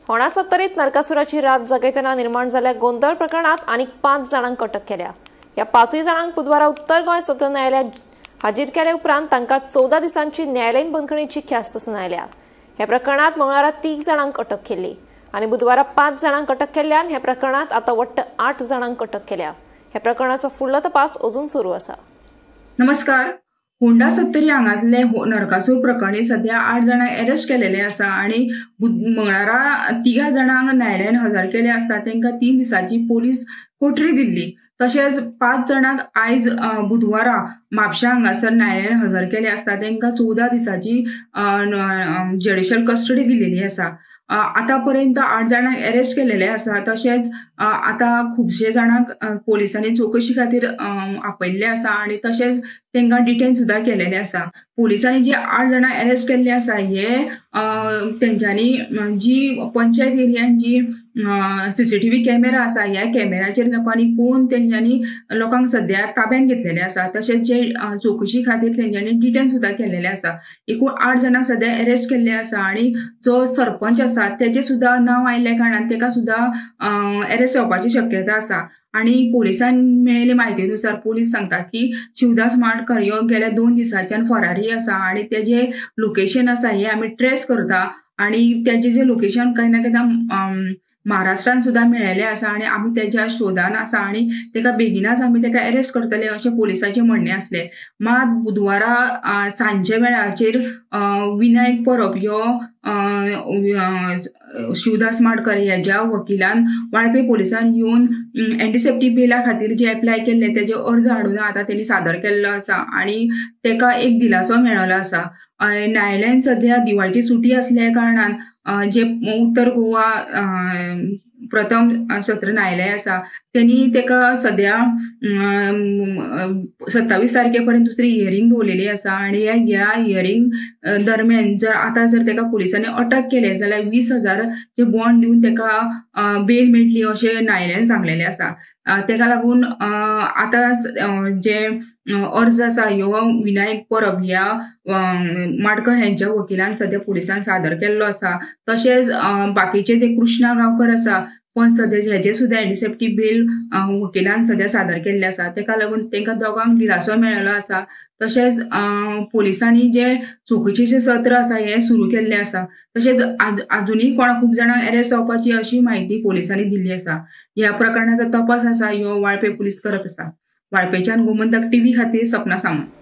होणा सत्तरीत नरकासुराची रात जगयतना निर्माण जाल्ल्या गोंदळ प्रकरणात आनीक 5 जाणांक अटक केल्या। ह्या 5 जाणांक बुधवारा उत्तर गोंय सत्र न्यायालयात हाजीर केले उपरांत तांकां 14 दिसांची न्यायालयीन बंदखणीची ख्यास्त सुनायल्या। ह्या प्रकरणात मंगळारा 3 जाणांक अटक केली आनी बुधवारा 5 जाणांक अटक केल्ल्यान ह्या प्रकरणात आतां वट्ट 8 जाणांक अटक केल्या। ह्या प्रकरणाचो फुडलो तपास अजून सुरू आसा। नमस्कार। होंडा सत्तरी हांगातले नरकासूर प्रकरणी सध्या 8 जाणांक अरेस्ट केलेले आसा आणि मंगळारा 3 जाणांक न्यायालयान हजर केले आसता तांकां 3 दिसांची पोलीस कोठरी दिल्ली। तशेंच 5 जाणांक आयज बुधवारा म्हापशा हांगासर न्यायालयान हजर केले आसता तांकां 14 दिसांची ज्युडिशियल कस्टडी दिलेली आसा। आतापर्यंत 8 जाणांक अरेस्ट केलेले आसा। तशेंच आतां खुबशे जाणांक पोलिसांनी चवकशी खातीर आपयल्ले आसा आणि तशेंच तांकां डिटेन सुद्दां केलेले आसा। पोलिसांनी जे 8 जाणांक अरेस्ट केल्ले आसा हे तेंच्यांनी जी पंचायत एरियान जी सीसीटीव्ही कॅमेरा आसा ह्या कॅमेराचेर लोकांनी पळोवन तेंच्यांनी लोकांक सद्या ताब्यान घेतलेले आसा। तशेंच जे चवकशी खातीर तेंच्यांनी डिटेन सुद्दां केलेले आसा। एकूण 8 जाणांक सद्या अरेस्ट केल्ले आसा आणि जो सरपंच आसा तेजे सुद्दां नांव आयिल्ल्या कारणान तेका सुद्दां अरेस्ट जावपाची शक्यता आसा। आणि पोलिसान मेळिल्ले म्हायतीनुसार पोलीस सांगतात की शिवदास माडकर ह्यो गेल्या 2 दिसांच्यान फरारी आसा आणि तेजे लोकेशन आसा हे आमी ट्रेस करता आणि तेजे जे लोकेशन कांय ना केन्ना महाराष्ट्रान सुद्दां मेळिल्लें आसा आणि आमी तेज्या शोधान आसा आणि तेका बेगिनाच आमी तेका अरेस्ट करतले अशें पोलिसाचें म्हणणें आसलें। मात बुधवारा सांजे वेळाचेर विनायक परब ह्यो शिवदास माडकर ह्याच्या वकिलान वाळपे पोलिसान येवन एंटीसेप्टीक बेला खातीर जे एप्लाय केल्ले तेजे अर्ज हाडून आतां तेणी सादर केल्लो आसा आणि तेका एक दिलासो मेळिल्लो आसा। न्यायालयान सद्या दिवाळीची सुटी आसल्या कारणान जे उत्तर गोवा प्रथम सत्र न्यायालय आसा तेणी तेका सद्या 27 तारखे पर्यंत दुसरी हियरिंग दवरलेली आसा आणि ह्या हियरिंग दरम्यान जर आतां जर तेका पोलिसांनी अटक केले जाल्यार 20,000 जे बॉन्ड दिवन तेका बेल मेळटली अशें न्यायालयान सांगलेलें आसा। तेका लागून आतां जे अर्ज आसा ह्यो विनायक परब ह्या माडकर हेंच्या वकिलान सद्या पोलिसान सादर केल्लो आसा। तशेंच बाकीचे जे कृष्णा गांवकर आसा पण सद्या हेजे सुद्दां एंटीसेप्टीक बेल वकिलान सद्या सादर केल्ले आसा। तेका लागून तेंकां दोगांक दिलासो मेळिल्लो आसा। तशेंच पोलिसांनी जे चवकशेचें सत्र आसा हें सुरू केल्लें आसा। तशेंच आजुनूय कोण खूब जाणांक अरेस्ट जावपाची अशी म्हायती पोलिसांनी दिल्ली आसा। ह्या प्रकरणाचो तपास आसा ह्यो वाळपे पोलीस करत आसा। वाळपेच्यान गोमंतक टीव्ही खातीर सपना सामंत।